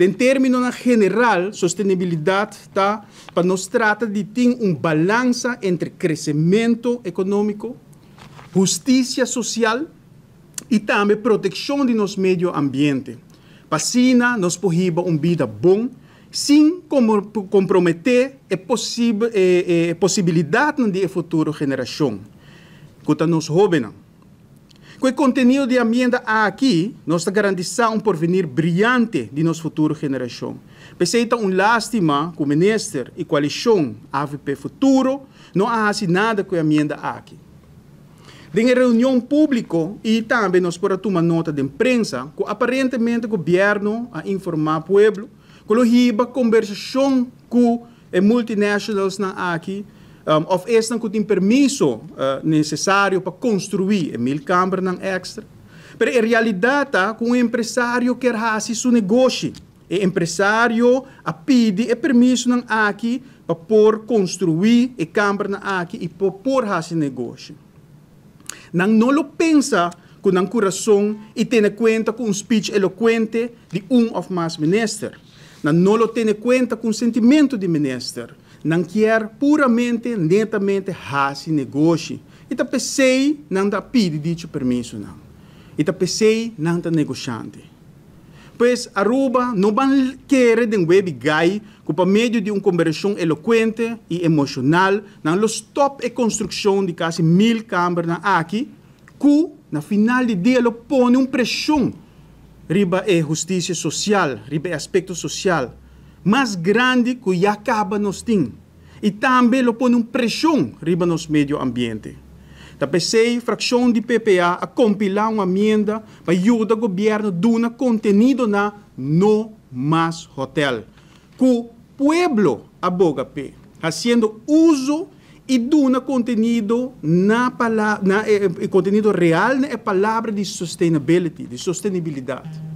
Den términonan general, sostenibilidat ta pa nos trata di tin un balansa entre kresementu ekonómiko, hustisia sosial i tambe protekshon di nos medio ambiente, pa asina nos por hiba un bida bon sin komprometé e posibilidatnan di e futuro generashon, ku ta nos hóbennan. Ku e kontenido di amienda aki, nos ta garantisá un porvenir briante di nos futuro generashon. P'esei ta un lástima ku minister i koalishon avp Futuro no a hasi nada ku e amienda aki. Den e reunion públiko i tambe nos por a tuma nota den prensa ku aparentemente gobièrnu a informá pueblo ku lo hiba kombersashon ku e multinationalsnan aki òf esnan ku tin permiso nesesario pa konstruí e 1000 kambernan èkstra. Pero e realidat ta ku un empresario kier hasi su negoshi. E empresario a pidi e permisonan aki pa por konstruí e kambernan aki i pa por hasi negoshi. Nan no lo pensa ku nan kurason i tene kuenta ku un speech elokuente di un òf mas minister. Nan no lo tene kuenta ku un sentimentu di minister. Nan kier puramente, netamente hasi negoshi. I ta p'esei nan ta pidi dicho permisonan. I ta p'esei nan ta negoshante. Pues Aruba no ban kere den webi gai ku pa medio di un komberashon elokuente i emoshonal nan lo stòp e konstrukshon di kasi 1000 kambernan aki ku na final di dia lo pone un preshon riba e hustisia sosial, riba e aspekto sosial mas grandi ku ya kaba nos tin. I tambe lo pone un preshon riba nos medio ambiente. Ta p'esei frakshon di PPA a kompilá un amienda pa yuda gobièrnu duna kontenido na No Mas Hotel, ku pueblo a boga p'e, hasiendo uso i duna kontenido na na e kontenido real na e palabra di sustainability, di sostenibilidat.